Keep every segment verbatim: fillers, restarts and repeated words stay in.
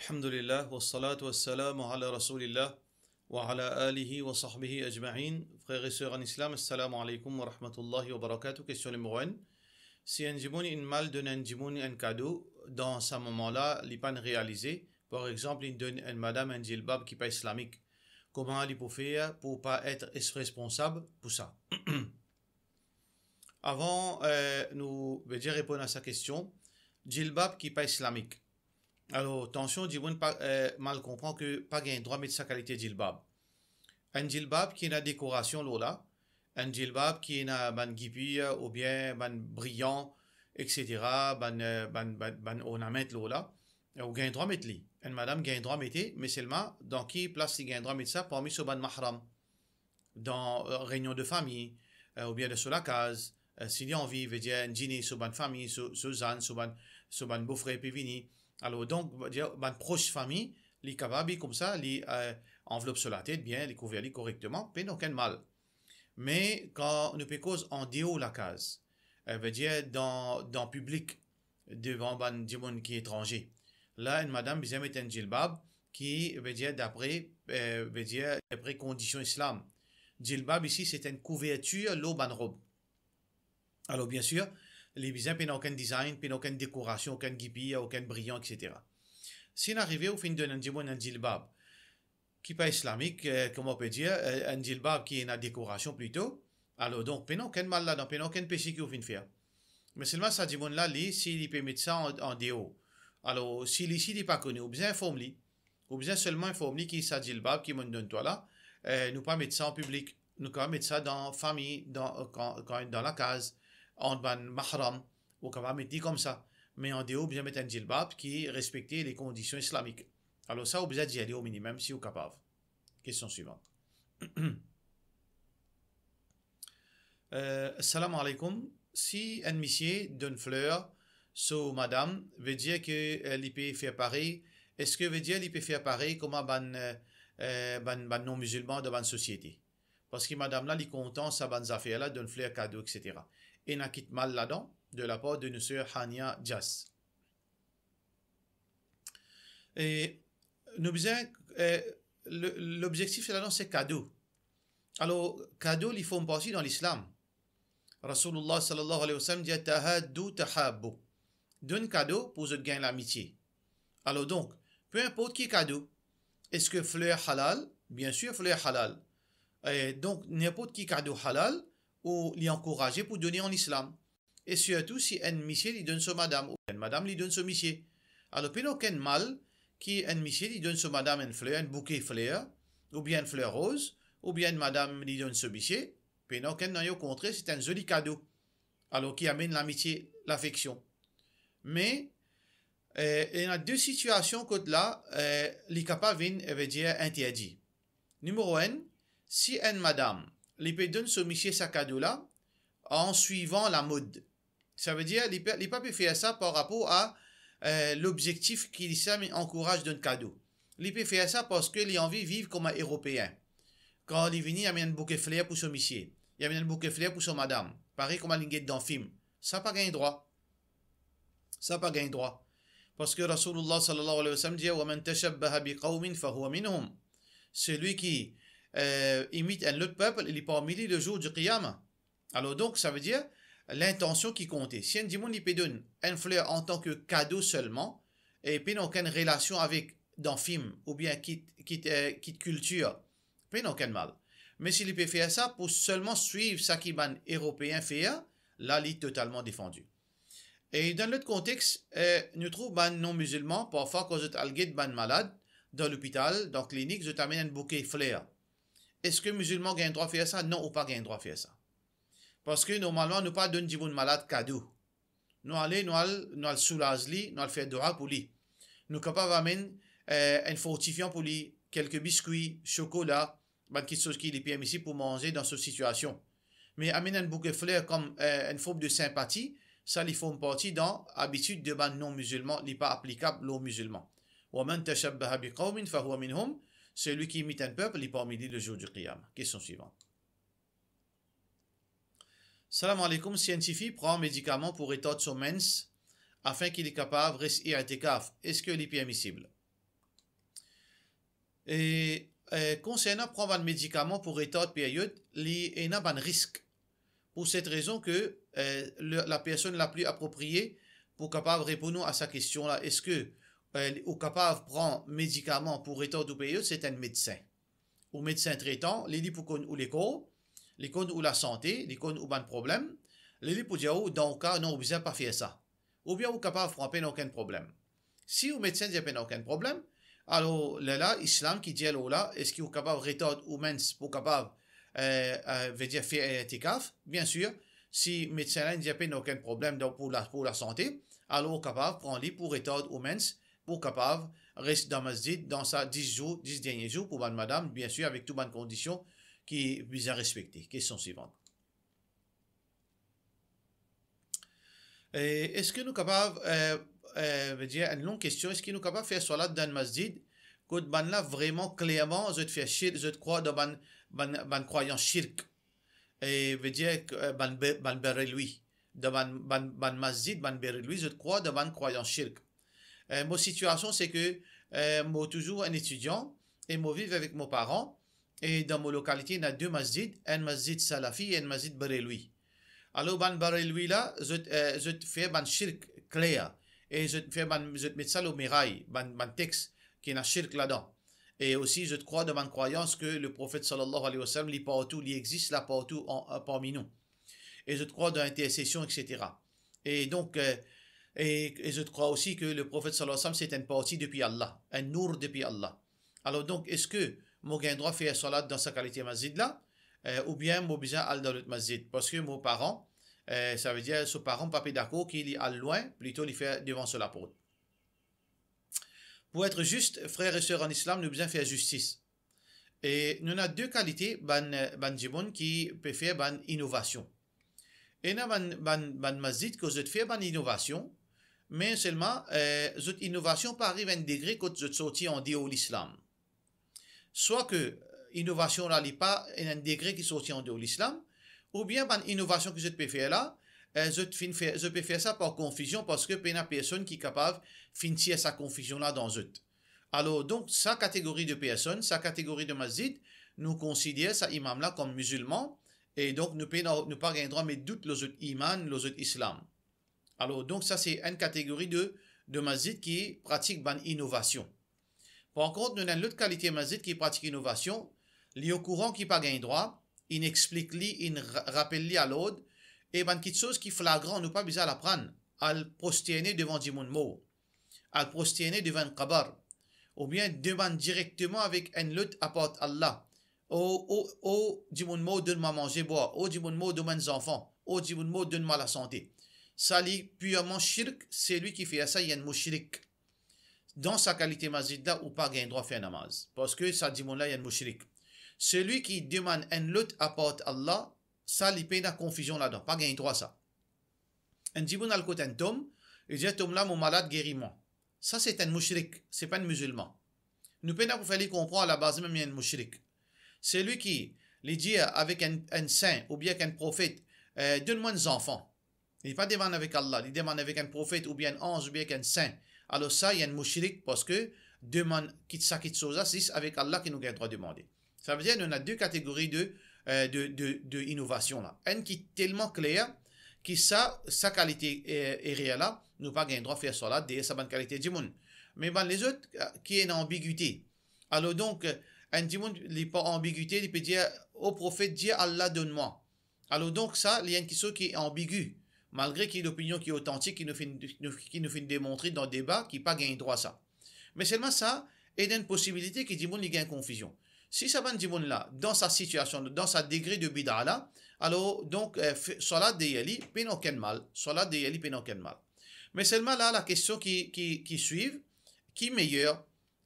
Alhamdulillah, wassalatu wassalamu ala rasoulillah, wa ala alihi wa sahbihi ajma'in. Frer e ser an Islam, assalamu alaikum wa rahmatullahi wa barakatuh. Kestion nimero enn. Si enn dimoun inn mal donn enn dimoun enn kado, dan sa moman la, li pa'nn realize, par exanp, li donn enn madam enn jilbab ki pa islamik, kouma li pou fer pou pa et responsab pou sa? Avan, eh, nou, vedir, reponn a sa kestion, jilbab ki pa islamik. Alor, atansion, dimoun pa, eh, mal konpran ki pa gagn drwa met sa kalite jilbab. Enn jilbab ki ena dekorasion lor la, enn jilbab ki ena bann gipir oubien bann briyan, et cetera, bann, eh, bann, bann, bann ornament lor la, eh, ou gagn drwa met li. Enn madam gagn drwa mete, me selman dan ki plas li gagn drwa met sa? Parmi so bann mahram. Dan, eh, reynion de fami, eh, oubien dan so lakaz, eh, si li anvi, vedir enn dine, so bann fami, so, so zann, so bann, so bann bofrer pe vini. Alor, donk, vedir bann pros fami, li kapav, li koumsa, li, eh, anvlop so latet bien, li kouver li korekteman, pena okenn mal. Me kan nou pe koz andeor lakaz, eh, vedir dan, dan piblik, devan bann dimoun ki etranze, la enn madam bizin met enn jilbab ki, vedir, dapre, eh, vedir, dapre kondision Islam. Jilbab isi, se enn kouvertir lor bann rob. Alor, biensir, li bizin pena okenn design, pena okenn dekorasion, okenn gipir, okenn briyan, et cetera. Si inn arive ou finn donn enn dimoun enn jilbab ki pa islamik, eh, kouma ou pe dir, eh, enn jilbab ki ena dekorasion plito, alor, donk, pena okenn mal ladan, pena okenn pese ki ou finn fer. Me selman sa dimoun la, li, si li pe met sa an, andeor, alor, si li, si li pa kone, ou bizin inform li. Ou bizin selman inform li ki sa jilbab ki mo'nn donn twa la, eh, nou pa met sa an piblik. Nou kapav met sa dan fami, dan, kan, kan, dan lakaz, ant bann mahram, ou kapav met li koumsa. Me andeor, ou bizin met enn jilbab ki respekte le kondision islamik. Alor sa, ou bizin dir li o minimem si ou kapav. Kestion swivan. Eh, salam alaikum. Si enn misie donn fler so madam, vedir ki, eh, li pe fer parey, eski vedir li pe fer parey kouma bann, eh, eh, bann, bann non-mizilman dan bann sosiete? Parski madam la, li kontan sa bann zafer la, donn fler, kado, et cetera. Ena ki mal ladan? De lapar de nou ser Hania Jas. E nou bizin, eh, le, lobzektif ladan se kado. Alor, kado, li form parti dan Lislam. Rasoulillah sallallahu alayhi wa sallam dir, "Tahaddu tahabbu." Donn kado pou zot gagn lamitie. Alor donk, pe inport ki kado, eski fler halal? Biensir, fler halal. E donk, ninport ki kado halal, ou li ankouraze pou done an Islam. E sirtou si enn misie li donn so madam, oubien enn madam li donn so misie. Alor, pena okenn mal ki enn misie li donn so madam enn fler, enn bouke fler, oubien enn fler roz, oubien enn madam li donn so misie, pena okenn nanye, okontrer, se enn zoli kado. Alor, ki amenn lamitie, lafeksion. Me, eh, ena de sitiasion kot la, eh, li kapav vinn, eh, vedir, interdi. Nimero enn, si enn madam, li pe donn so misie sa kado la, an swivan lamod. Savedir, li pe, li pa pe fer sa par rapor a, eh, lobzektif ki Lislam ankouraz donn kado. Li pe fer sa parski li anvi viv kouma Eropeen. Kan li vini, li amenn enn bouke fler pou so misie, li amenn enn bouke fler pou so madam, parey kouma li get dan fim. Sa pa gagn drwa. Sa pa gagn drwa. Parski Rasoulillah sallallahu alayhi wa sallam dir, "Wa man tashabbaha bi qawmin fahuwa minhum." Selwi ki, eh, imit enn lot pep, li parmi li le zour di Qiyama. Alor donk, savedir, lintansion ki konte. Si enn dimoun li pe donn enn fler antan ki kado selman, e pena okenn relasion avek dan fim, oubien kit, kit, eh, kit kiltir, pena okenn mal. Me si li pe fer sa pou selman swiv sa ki bann Eropeen fer, la li totalman defandi. E dan lot kontex, eh, nou trouv bann non-mizilman, parfwa kan zot al get bann malad dan lopital, dan klinik, zot amenn enn bouke fler. Eski mizilman gagn drwa fer sa? Non, ou pa gagn drwa fer sa. Parski normalman, nou pa donn dimoun malad kado. Nou ale, nou al, nou al soulaz li, nou al fer doua pou li. Nou kapav amenn, eh, enn fortifian pou li, kelke biskwi, sokola, bann kiksoz ki li permisib pou manze dan so sitiasion. Me amenn enn bouke fler kom, eh, enn form de sinpati, sa li form parti dan abitid de bann non-mizilman, li pa aplikab lor mizilman. "Wa man tashabbaha bi qawmin fahuwa minhum", selwi ki imit enn pep, li parmi li le zour di Qiyama. Kestion swivan. Salam alaikum, si enn tifi pran medikaman pou retard so mens, afin ki li kapav res i'tikaf, eski li permisib? E, eh, konsernan pran bann medikaman pou retard peryod, li ena bann risk. Pou set rezon ke, eh, le, la personn la pli apropriye pou kapav reponn ou a sa kestion la, eski, eh, ou kapav pran medikaman pou retard ou peryod, se enn medsin. Ou medsin tretan, li, li pou konn ou lekor, li konn ou lasante, li konn ou bann problem, li, li pou dir ou, dan ou ka, non, ou bizin pa fer sa. Oubien ou kapav pran, pena okenn problem. Si ou medsin dir pena okenn problem, alor lerla, Islam ki dir lor la, eski ou kapav retard ou mens pou kapav, eh, eh, vedir fer itikaf? Biensir, si medsin la dir pena okenn problem, donk pou la, pou lasante, alor ou kapav pran li pou retard ou mens, pou kapav res dan masjid dan sa dis zour, dis dernie zour pou bann madam, biensir avek tou bann kondision ki bizin respekte. Kestion swivan. E, eski nou kapav, eh, eh, vedir enn long kestion, eski nou kapav fer swalat dan enn masjid kot bannla vreman klerman zot fer shirk, zot krwar dan bann, bann, bann krwayans shirk? E, vedir, eh, bann be-, bann Berelwi, dan bann, bann, bann masjid, bann Berelwi, zot krwar dan bann krwayans shirk. Eh, mo sitiasion se ke, eh, mo touzour enn etidian e mo viv avek mo paran, e dan mo lokalite ena de masjid, enn masjid Salafi e enn masjid Berelwi. Alor bann Berelwi la, zot, eh, zot fer bann shirk kler, e zot fer bann, zot met sa lor miray, bann, bann text ki ena shirk ladan. E osi zot krwar dan bann krwayans ke Leprofet sallallahu alayhi wa sallam, li partou, li existe la partou an, an, parmi nou. E zot krwar dan intersesion, et cetera. E donk, eh, e, e zot krwar osi ke Leprofet sallallahu alayhi wa sallam se enn parti depi Allah, enn nour depi Allah. Alor donk, eski mo gagn drwa fer swalat dan sa kalite masjid la, eh, oubien mo bizin al dan lot masjid? Parski mo paran, eh, savedir so paran pa pe dakor ki li al lwin, plito li fer devan so laport. Pou et zis, frer e ser an Islam, nou bizin fer zistis. E nou ena de kalite bann, bann dimoun ki pe fer bann inovasion. Ena bann, bann, bann masjid kot zot fer bann inovasion, me selman, eh, zot inovasion pa ariv enn degre kot zot sorti andeor Lislam. Swa ke inovasion la, li pa enn degre ki sorti andeor Lislam, oubien bann inovasion ki zot pe fer la, eh, zot finn fer, zot pe fer sa par konfizion, parski pena personn ki kapav finn tir sa konfizion la dan zot. Alor, donk, sa kategori de personn, sa kategori de masjid, nou konsider sa imam la kom mizilman, e donk nou pena, nou pa gagn drwa met dout lor zot iman, lor zot Islam. Alor, donk, sa se enn kategori de, de masjid ki pratik bann inovasion. Par kont, nou ena enn lot kalite masjid ki pratik inovasion, li okouran ki pa gagn drwa, inn explik li, inn ra-, rapel li a lord, e bann kitsoz ki flagran, nou pa bizin al aprann, al prosterne devan dimoun mor, al prosterne devan enn kabar, oubien demann direkteman avek enn lot apar Allah, "O, o, o dimoun mor, donn mwa manze, bwar. O dimoun mor, donn mwa enn zanfan. O dimoun mor, donn mwa lasante." Sa li pirman shirk, selwi ki fer sa, li enn moushrik. Dan sa kalite masjid la, ou pa gagn drwa fer namaz, parski sa dimoun la, li enn moushrik. Selwi ki demann enn lot apar Allah, sa li pena konfizion ladan, pa gagn drwa sa. Enn dimoun al kot enn tom, li dir, "Tom la, mo malad, geri mwa." Sa se enn moushrik, se pa enn mizilman. Nou pena pou fer li konpran alabaz mem li enn moushrik. Selwi ki, li dir avek enn, enn sin oubien avek enn profet, eh, "Donn mwa enn zanfan." Li pa demann avek Allah, li demann avek enn profet oubien enn anz oubien avek enn sin. Alor sa, li enn moushrik, parski demann kit-, sa kitsoz la, zis avek Allah ki nou gagn drwa demande. Savedir, nou ena de kategori de, eh, de, de, de inovasion la. Enn ki telman kler, ki sa, sa kalite, eh, erer la, nou pa gagn drwa fer swalat deryer sa bann kalite dimoun. Me bann lezot, eh, ki ena anbigite. Alor donk, eh, enn dimoun, li par anbigite, li pe dir, "O profet, dir Allah, donn mwa." Alor donk sa, li enn kitsoz ki anbigu, malgre ki lopinion ki otantik, ki nou finn, nou, ki nou finn demontre dan deba, ki pa gagn drwa sa. Me selman sa, ena enn posibilite ki dimoun li gagn konfizion. Si sa bann dimoun la, dan sa sitiasion, dan sa degre de bida la, alor donk, eh, fe-, swalat deryer li, pena okenn mal, swalat deryer li, pena okenn mal. Me selman la, lakestion ki, ki, ki swiv, ki meyer,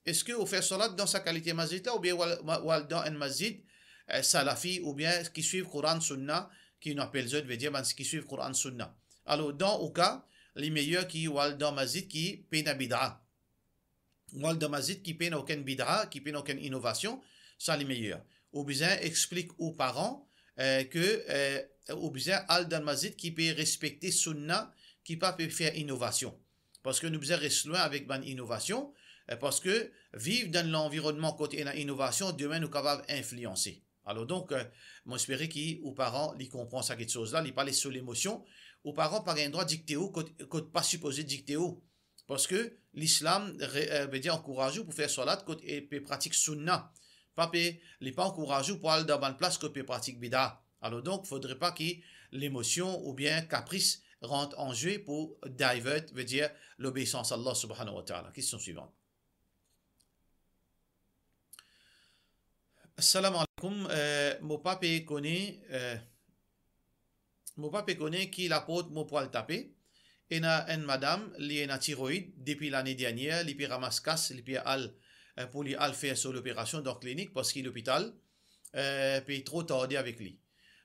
eski ou fer swalat dan sa kalite masjid la, oubien ou al, ou al dan enn masjid, eh, salafi, oubien ki swiv Koran, Sunna, ki nou apel zot, vedir bann ki swiv Koran, Sunna? Alor, dan ou ka, li meyer ki ou al dan masjid ki pena bida. Ou al dan masjid ki pena okenn bida, ki pena okenn inovasion, sa li meyer. Ou bizin explik ou paran, eh, ke, eh, ou bizin al dan masjid ki pe respekte Sunna, ki pa pe fer inovasion. Parski nou bizin res lwin avek bann inovasion, eh, parski viv dan lanvironnman kot ena inovasion, demin nou kapav inflianse. Alor donk, eh, mo espere ki ou paran, li konpran sa kiksoz la, li pa les so lemosion. Ou paran pa gagn drwa dikte ou kot, kot pa sipoze dikte ou. Parski Lislam re-, eh, vedir ankouraz ou pou fer swalat kot, e, pe pratik sounna. Pa pe, li pa ankouraz ou pou al dan bann plas kot pe pratik bida. Alor donk, fodre pa ki lemosion oubien kapris rant an zwe pou divert, vedir lobeisans Allah subhanahu wa ta'ala. Kestion swivan. Assalamu alaikum. Eh, mo pa pe kone, eh, mo pa pe kone ki laport mo pou al tape. Ena enn madam, li ena tiroid, depi lane dernier, li pe ramas kas, li pe al, eh, pou li al fer so loperasion dan klinik, parski lopital, eh, pe tro tarde avek li.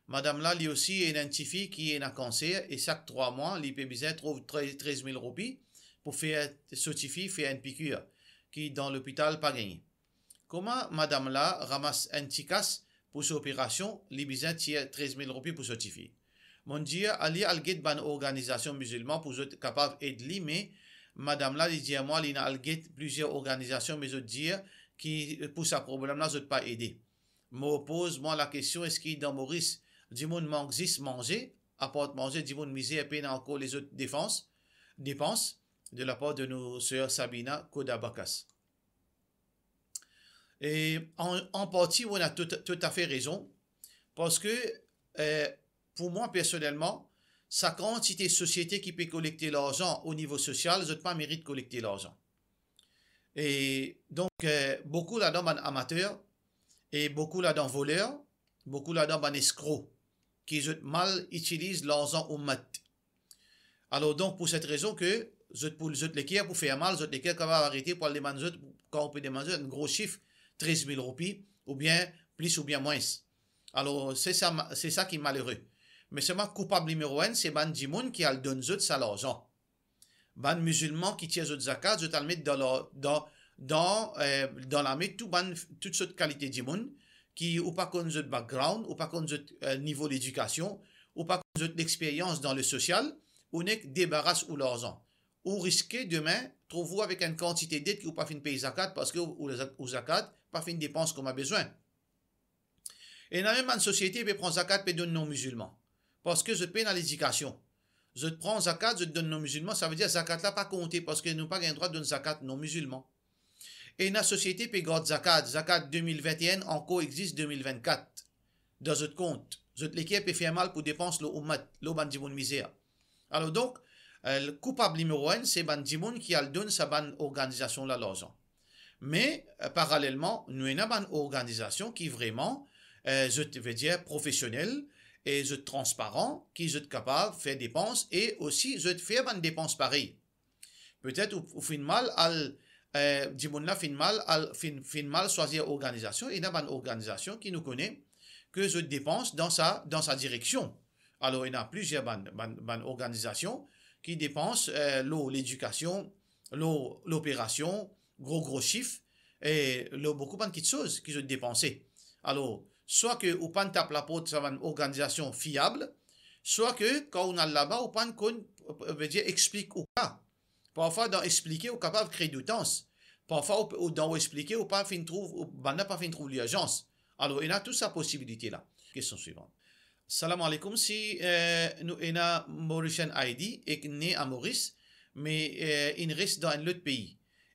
Madam la, li osi ena enn tifi ki ena kanser e sak trwa mwa, li pe bizin trouv tre-, trez mil roupi pou fer so tifi fer enn pikir ki dan lopital pa gagne. Kouma madam la ramas enn ti kas pou so operasion, li bizin tir trez mil roupi pou so tifi? Monn dir, ali al get bann organizasion mizilman pou zot kapav ed li, me madam la, li dir mwa, li ena al get plizier organizasion, me zot dir ki pou sa problem la, zot pa ede. Mo poz mwa lakestion, eski dan Moris, dimoun mank zis manze, apar manze, dimoun mizer, pena ankor lezot defans, depans, de lapar de nou ser Sabina Koda Bakas? E an, an parti, ou ena tou, toutafe rezon, parski, eh, pou mwa personelman, sa kantite sosiete ki pe kolekte larzan o nivo sosial, zot pa merit kolekte larzan. E donk, eh, boukou ladan bann amater, e boukou ladan voler, boukou ladan bann eskro, ki zot mal itiliz larzan oumat. Alor donk, pou set rezon ke zot pou, zot leker pou fer mal, zot leker kapav arete pou al demann zot, kan ou pe demann zot enn gro sif, trez mil roupi, oubien plis oubien mwins. Alor, se sa ma-, se sa ki malere. Me selman koupab nimero enn, se bann dimoun ki al donn zot sa larzan. Bann mizilman ki tir zot zakat, zot al met dan la-, dan, dan, eh, dan lame tou bann, tou sort kalite dimoun, ki ou pa konn zot background, ou pa konn zot, eh, nivo ledikasion, ou pa konn zot lexperyans dan le sosial, ou nek debaras ou larzan. Ou riske demin trouv ou avek enn kantite det ki ou pa finn pey zakat, parski ou, ou, ou zakat pa finn depans kouma bezwin. Ena mem bann sosiete pe pran zakat, pe donn non mizilman, parski zot pena ledikasion. Zot pran zakat, zot donn non mizilman, savedir zakat la pa konte, parski nou pa gagn drwa donn zakat non mizilman. Ena sosiete pe gard zakat, zakat de mil vinte e enn ankor exis de mil vintkat dan zot kont. Zot leker pe fer mal pou depans lor oumat, lor bann dimoun mizer. Alor donk, eh, koupab nimero enn, se bann dimoun ki al donn sa bann organizasion la larzan. Me, eh, paralelman, nou ena bann organizasion ki vreman, eh, zot vedir profesionel, e zot transparan, ki zot kapav fer depans, e osi zot fer bann depans parey. Petet ou, ou finn mal al, eh, dimoun la finn mal al, finn, finn mal swazir organizasion, ena bann organizasion ki nou kone ke zot depans dan sa, dan sa direksion. Alor, ena plizier bann, bann, bann organizasion ki depans, eh, lor ledikasion, lor loperasion, gro, gro sif, e lor boukou bann kiksoz ki zot depanse. Alor, swa ke ou pa'nn tap laport sa bann organizasion fiab, swa ke kan ou al laba, ou pa'nn konn, vedir explik ou ka. Parfwa, dan explike, ou kapav kre doutans. Parfwa, ou, ou, dan ou explike, ou pa finn trouv, ou, bann la pa finn trouv lirzans. Alor, ena tou sa posibilite la. Kestion swivan. Salam alaikum, si, eh, nou ena Mauritian I D ek ne a Moris, me, eh, inn res dan enn lot pei,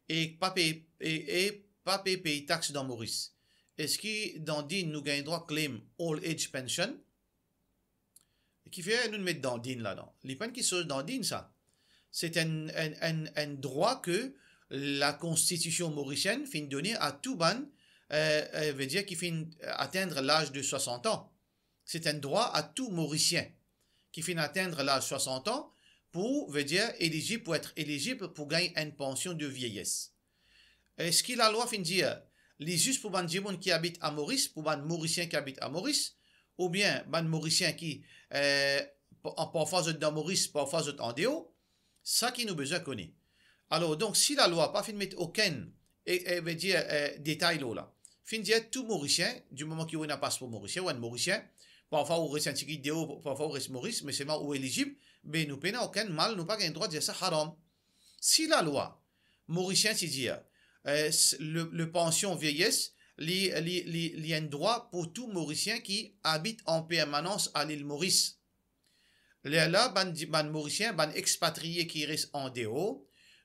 e pa pe, e, e pa pe pey tax dan Moris, eski dan DIN nou gagn drwa claim old age pension? Kifer nou met dan DIN ladan? Li pa enn kiksoz dan DIN sa. Se enn, enn, enn, enn drwa ke lakonstitision morisienn finn done a tou bann, eh, eh, vedir ki finn atenn laz de swasant an. Se enn drwa a tou Morisien ki finn atenn laz swasant an pou, vedir, elizib, pou et elizib pou gagn enn pansion de vieyes. Eski lalwa finn dir li zis pou bann dimoun ki abit a Moris, pou bann Morisien ki abit a Moris, oubien bann Morisien ki, eh, pa-, parfwa zot dan Moris, parfwa zot andeor? Sa ki nou bizin kone. Alor, donk, si lalwa pa finn met okenn, e, e, vedir, eh, detay lor la, finn dir tou Morisien, di moman ki ou ena paspor morisien, ou enn Morisien, parfwa ou res enn tigit deor, parfwa ou res Moris, me selman ou elizib, be nou pena okenn mal, nou pa gagn drwa dir sa haram. Si lalwa morisien ti dir, eh, s-, le, le pansion vieyes, li, li, li, li enn drwa pou tou Morisien ki abit an permanans a Lil Moris. Lerla, bann di-, bann Morisien, bann expatriye ki res andeor,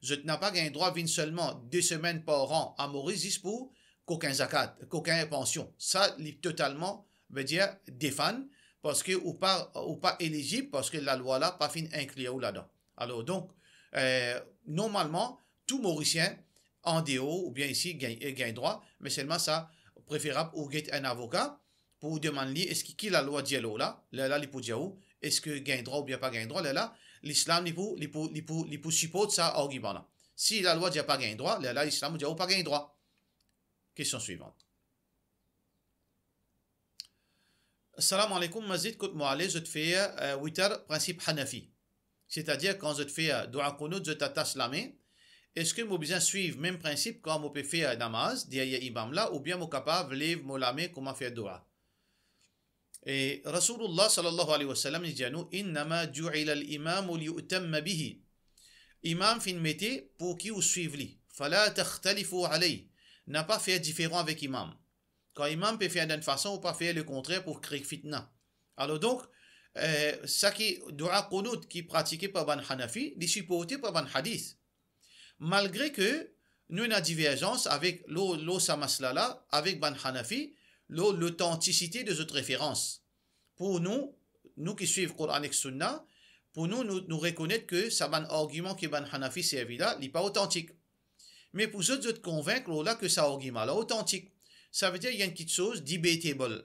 zot napa gagn drwa vinn selman de semenn par an a Moris zis pou kokin zakat, kokin pansion. Sa, li totalman, vedir, defann, parski ou pa, ou pa elizib, parski lalwa la pa finn inklir ou ladan. Alor, donk, eh, normalman, tou Morisien, andeor oubien isi, gagn, gagn drwa, me selman sa, preferab ou get enn avoka pou ou demann li eski ki lalwa dir lor la, lerla li pou dir ou, eski gagn drwa oubien pa gagn drwa, lerla, Lislam li pou, li pou, li pou, li pou siport sa argiman la. Si lalwa dir pa gagn drwa, lerla Lislam dir ou pa gagn drwa. Kestion swivan. Salam aleykoum, masjid kot mo ale, zot fer, eh, witar prinsip Hanafi. Setadir, kan zot fer doua kounout, zot atas lame. Eski mo bizin swiv mem prinsip kan mo pe fer namaz deryer imam la, oubien mo kapav lev mo lame kouma fer doua? E Rasoulullah sallallahu alayhi wa sallam, li dir nou, "Innama ju'ila al-imamu liyu'tamma bihi." Imam finn mete pou ki ou swiv li. "Fala takhtalifu alayh." Napa fer diferan avek imam. Kan imam pe fer dan enn fason, ou pa fer lekontrer pou kre fitna. Alor donk, eh, sa ki doua kounout ki pratike par bann Hanafi, li siporte par bann hadis. Malgre ke nou ena diverzans avek lor, lor sa masala la, avek bann Hanafi, lor lotantisite de zot referans. Pou nou, nou ki swiv Koran ek Sounna, pou nou, nou, nou rekonet ke sa bann argiman ki bann Hanafi servi la, li pa otantik. Me pou zot, zot konvink lor la ke sa argiman la otantik. Savedir, li enn kitsoz debatable.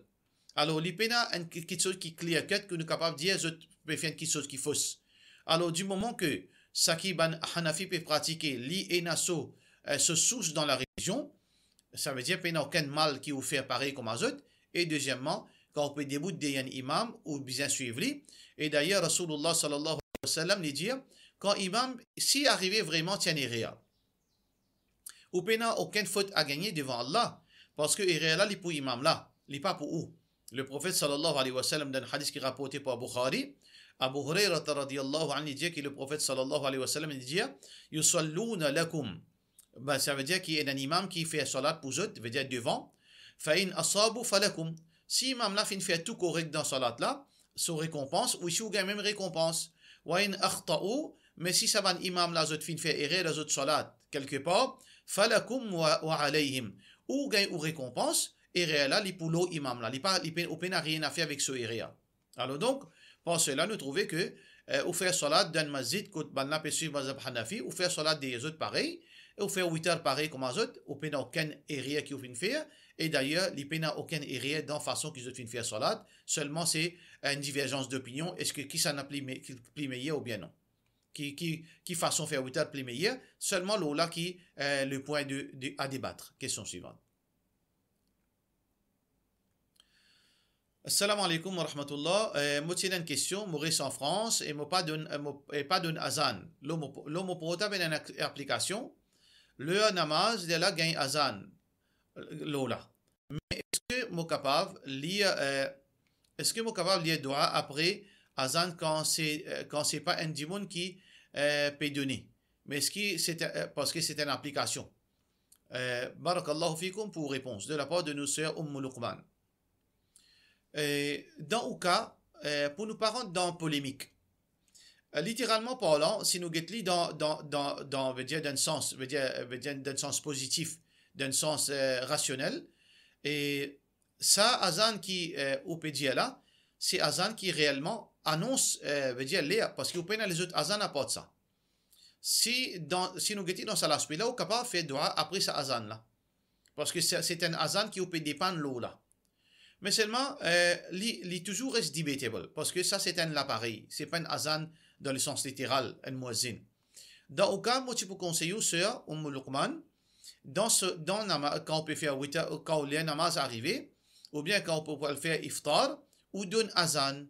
Alor, li pena enn ki-, kitsoz ki clear cut, ke nou kapav dir zot pe fer enn kitsoz ki fos. Alor, di moman ke sa ki bann Hanafi pe pratike, li ena so, eh, so sours dan larelizion, savedir pena okenn mal ki ou fer parey kouma zot. E dezieman, kan ou pe debout deryer enn imam, ou bizin swiv li. E dayer, Rasoulullah sallallahu alayhi wa sallam, li dir, kan imam, si arive vreman ti enn erer, ou pena okenn fot a gagne devan Allah, parski erer la, li pou imam la, li pa pou ou. Leprofet sallallahu alayhi wa sallam, dan hadis ki raporte par Bukhari, Abu Hurairah radiyallahu anhu, li dir ki Leprofet sallallahu alayhi wa sallam, li dir, "Yusalluna lakum." Be, savedir ki ena enn imam ki fer salat pou zot, vedir devan. "Fa in asabu falakum." Si imam la finn fer tou korek dan salat la, so rekonpans, ou isi ou gagn mem rekonpans. "Wa in akhta'u," me si sa bann imam la zot finn fer erer dan zot salat, kelkepar, "falakum wa, wa alayhim." Ou gagn ou rekonpans, erer la, li pou lor imam la, li pa, li pe, ou pena nanye a fer avek so erer. Alor donk, par sela, nou trouve ke, eh, ou fer salat dan enn masjid kot bannla pe swiv mazhab Hanafi, ou fer salat deryer zot parey, e ou fer witar parey kouma zot, ou pena okenn erer ki ou finn fer, e dayer, li pena okenn erer dan fason ki zot finn fer salat, selman se enn diverzans dopinion, eski kisannla pli me-, ki, pli meyer oubien non? Ki, ki, ki fason fer witar pli meyer? Selman lor la ki, eh, le pwin de, de, a debat. Kestion swivan. Assalamu alaikum wa rahmatullah. Eh, mo ti ena enn kestion, mo res an Frans e mo pa donn, eh, mo, e pa donn azan. Lor mo, lor mo portab ena enn ak-, aplikasion, ler namaz, lerla gagn azan, eh, lor la. Me eski mo kapav lir, eh, eski mo kapav lir doua apre azan kan se, eh, kan se pa enn dimoun ki, eh, pe done? Me eski se, eh, parski se enn aplikasion? Eh, barakallahu fikum pou repons de la par de nou ser Oumou Loukman. Eh, dan ou ka, eh, pou nou pa rant dan polemik, eh, literalman parlan, si nou get li dan, dan, dan, dan, vedir dan sans, vedir, vedir dan sans pozitif, dan sans, eh, rasionel, e sa azan ki, eh, ou pe dir la, se azan ki reelman anons, eh, vedir ler, parski ou pena lezot azan apar sa. Si dan, si nou gete dan sa laspe la, ou kapav fer doua apre sa azan la. Parski se, se enn azan ki ou pe depann lor la. Me selman, eh, li, li touzour res debatable, parski sa se enn laparey, se pa enn azan dan le sans literal, enn muezzin. Dan ou ka, mo ti pou konsey ou, ser Oumou Loukman, dan se, dan nama-, kan ou pe fer witar, kan ou ler namaz arive, oubien kan ou pe, pou al fer iftar, ou donn azan,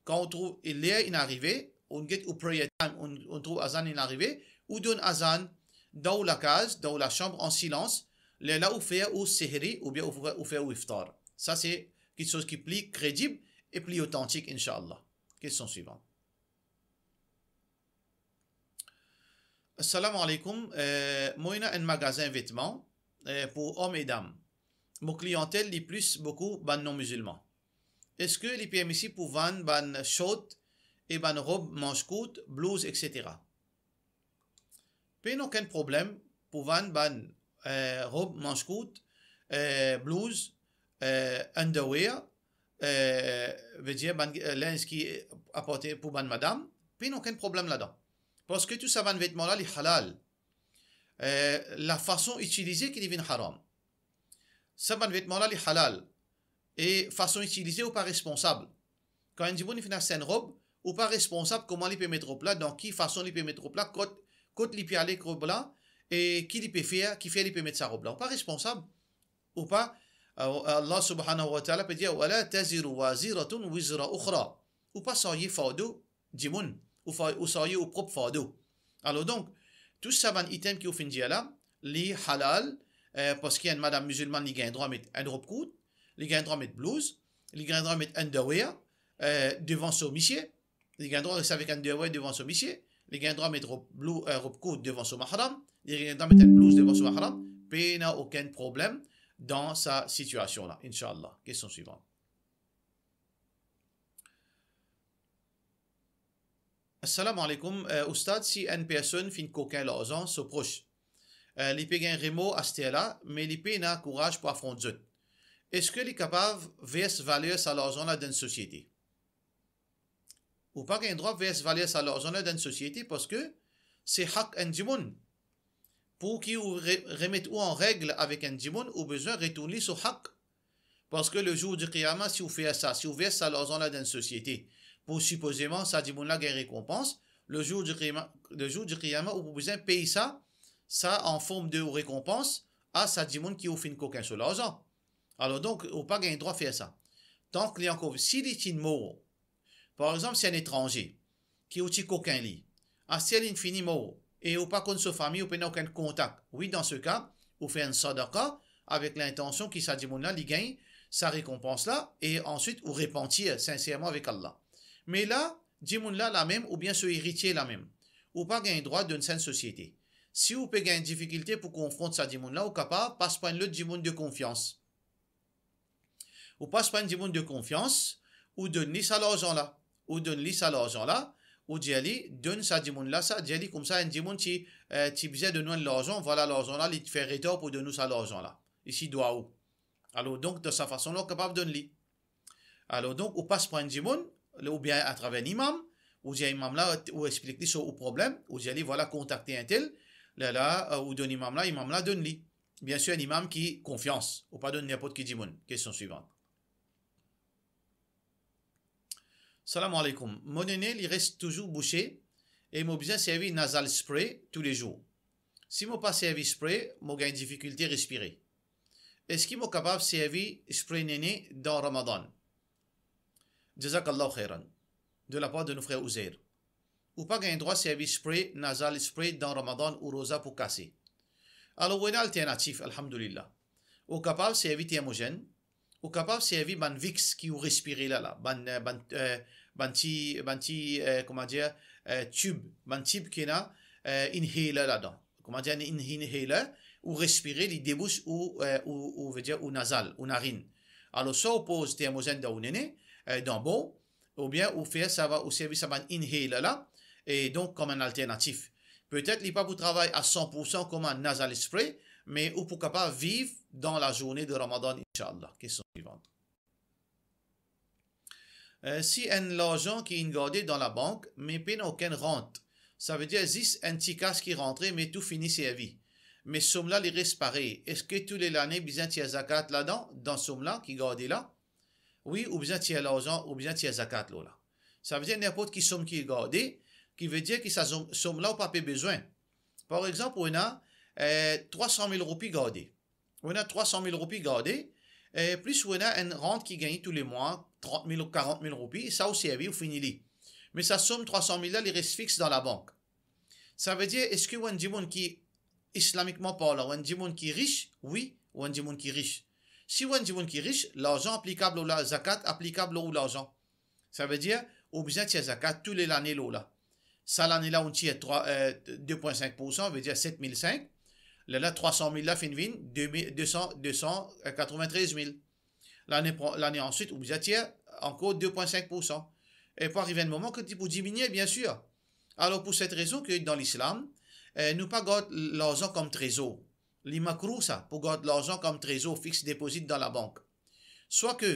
kan ou trouv ler inn arive, ou get ou prayer time, ou, ou trouv azan inn arive, ou donn azan dan ou lakaz, dan ou lasam, an silans, lerla ou fer ou sehri, oubien ou fer, ou fer ou iftar. Sa se kiksoz ki pli kredib e pli otantik, inshallah. Kestion swivan. Assalamu alaikum. Eh, mo ena enn magazin vetman, eh, pou om e dam. Mo kliyantel li plis boukou bann non-mizilman. Eski li permisib pou vann bann short e bann rob manz kourt, blouz, et cetera? Pena okenn problem pou vann bann, eh, rob manz kourt, eh, blouz, eh, underwear, eh, vedir bann, eh, linz ki aporte pou bann madam, pena okenn problem ladan. Parski tou sa bann vetman la, li halal. Eh, lafason itilize ki li vinn haram. Sa bann vetman la, li halal. E fason itilize, ou pa responsab. Kan enn dimoun li finn aste enn rob, ou pa responsab kouma li pe met rob la, dan ki fason li pe met rob la, kot, kot li pe ale ek rob la, e ki li pe fer, kifer li pe met sa rob la. Ou pa responsab. Ou pa, eh, Allah subhanahu wa ta'ala pe dir, "Wala taziru waziratun wizra ukhra." Ou pa sarye fardo dimoun, ou fa-, ou sarye ou prop fardo. Alor donk, tou sa bann item ki ou finn dir la, li halal, eh, parski enn madam mizilman li gagn drwa met enn rob kourt, li gagn drwa met blouz, li gagn drwa met underwear, eh, devan so misie, li gagn drwa res avek underwear devan so misie, li gagn drwa met rob blou-, eh, rob kourt devan so mahram, li gagn drwa met enn blouz devan so mahram, pena okenn problem dan sa sitiasion la, inshallah. Kestion swivan. Assalamu alaikum. Eh, Oustad, si enn personn finn kokin larzan so pros, eh, li pe gagn remor aster la, me li pena kouraz pou afront zot, eski li kapav vers valer sa larzan la dan enn sosiete? Ou pa gagn drwa vers valer sa larzan la dan enn sosiete, parski se hak enn dimoun. Pou ki ou re-, remet ou an reg avek enn dimoun, ou bizin retourn li so hak. Parski le zour di Qiyama, si ou fer sa, si ou vers sa larzan la dan enn sosiete, pou sipozeman sa dimoun la gagn rekonpans, le zour di Qiyama, le zour di Qiyama, ou pou bizin pey sa, sa an form de rekonpans a sa dimoun ki ou finn kokin so larzan. Alor donk, ou pa gagn drwa fer sa. Tank li ankor, si li ti mor, par exanp, si enn etranze ki ou ti kokin li, aster li fini mor, e ou pa konn so fami, ou pena okenn kontak, wi, dan se ka, ou fer enn sadaka avek lintansion ki sa dimoun la, li gagn sa rekonpans la, e answit ou repantir sinserman avek Allah. Me la, dimoun la, lamem, oubien so eritie lamem, ou pa gagn drwa donn sa enn sosiete. Si ou pe gagn difikilte pou konfront sa dimoun la, ou kapav pas par enn lot dimoun de konfians. Ou pas par enn dimoun de konfians, ou donn li sa larzan la. Ou donn li sa larzan la, ou dir li, donn sa dimoun la sa, dir li koumsa, enn dimoun ti, eh, ti bizin donn ou enn larzan, vwala larzan la, li ti fer retar pou donn ou sa larzan la. Li ti dwa ou. Alor donk, dan sa fason la, ou kapav donn li. Alor donk, ou pas par enn dimoun, oubien atraver enn imam, ou dir imam la, ou explik li so ou problem, ou dir li, vwala, kontakte entel, lerla, eh, ou donn imam la, imam la donn li. Biensir, enn imam ki konfians, ou pa donn ninport ki dimoun. Kestion swivan. Salam alaikum. Mo nene, li res touzour bouse e mo bizin servi nasal spray toulezour. Si mo pa servi spray, mo gagn difikilte respire. Eski mo kapav servi spray nene dan Ramadan? Jazakallahu khairan. De lapar de nou frer Ouzair. Ou pa gagn drwa servi spray, nasal spray dan Ramadan ou roza pou kase. Alor, ou ena alternatif, alhamdulillah. Ou kapav servi termozenn, ou kapav servi bann Vicks ki ou respire la, la, bann, eh, bann, eh, bann ti, bann ti, eh, kouma dir, eh, tib, bann tib ki ena, eh, inhaler ladan. Kouma dir, in-, inhaler, ou respire, li debous ou, eh, ou, ou vedir, ou nasal, ou narinn. Alor, swa ou poz termozenn dan ou nene, eh, dan bor, oubien ou fer sa, ou servi sa bann inhaler la, e donk kom enn alternatif. Petet li pa pou travay a san pour san kouma nasal spray, me ou pou kapav viv dan lazourne de Ramadan, inshallah. Kestion swivan. Eh, si enn larzan ki inn garde dan labank, me pena okenn rant, savedir zis enn ti kas ki rantre, me tou fini servi, me som la li res parey, eski tou le lane bizin tir zakat ladan, dan som la ki garde la? Wi, ou bizin tir larzan, ou bizin tir zakat lor la. Savedir ninport ki som ki garde, ki vedir ki sa som, som la ou pa pe bezwin. Par exanp, ou ena, eh, trwa san mil roupi garde. Ou ena trwa san mil roupi garde, eh, plis ou ena enn rant ki gagne tou le mwa, trant mil ou karant mil roupi, sa ou servi, ou fini li. Me sa som trwa san mil la, li res fix dan labank. Savedir, eski ou enn dimoun ki, islamikman parlan, ou enn dimoun ki ris? Wi, ou enn dimoun ki ris. Si ou enn dimoun ki ris, larzan aplikab lor la, zakat aplikab lor ou larzan. Savedir, ou bizin tir zakat tou le lane lor la. Sa lane la, ou tir trwa, eh, de pwin sink pou san, vedir set mil sink. Lerla trwa san mil la finn vinn de mil, de san, de san katrovin-trez mil. Lane pro-, lane answit, ou bizin tir ankor de pwin sink pou san. E pou ariv enn moman ki li pou diminie, biensir. Alor, pou set rezon ki dan Lislam, eh, nou pa gard larzan kom trezor. Li makrouh sa, pou gard larzan kom trezor, fixed deposit dan labank. Swa ki,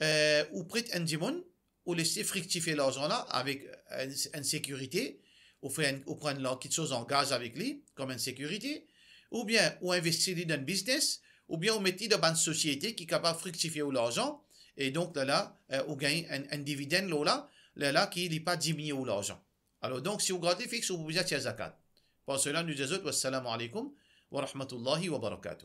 eh, ou pret enn dimoun, ou les li friktifie larzan la avek enn, enn sekirite, ou fer enn, ou pran enn la-, kiksoz an gaz avek li, kom enn sekirite, oubien ou investi li dan enn biznes, oubien ou met li dan bann sosiete ki kapav friktifie ou larzan, e donk lerla, eh, ou gagn enn, enn dividenn lor la, lerla ki li pa diminie ou larzan. Alor donk, si ou gard li fix, ou pou bizin tir zakat. Par sela, nou dir zot, wassalamu alaikum wa rahmatullahi wa barakatuh.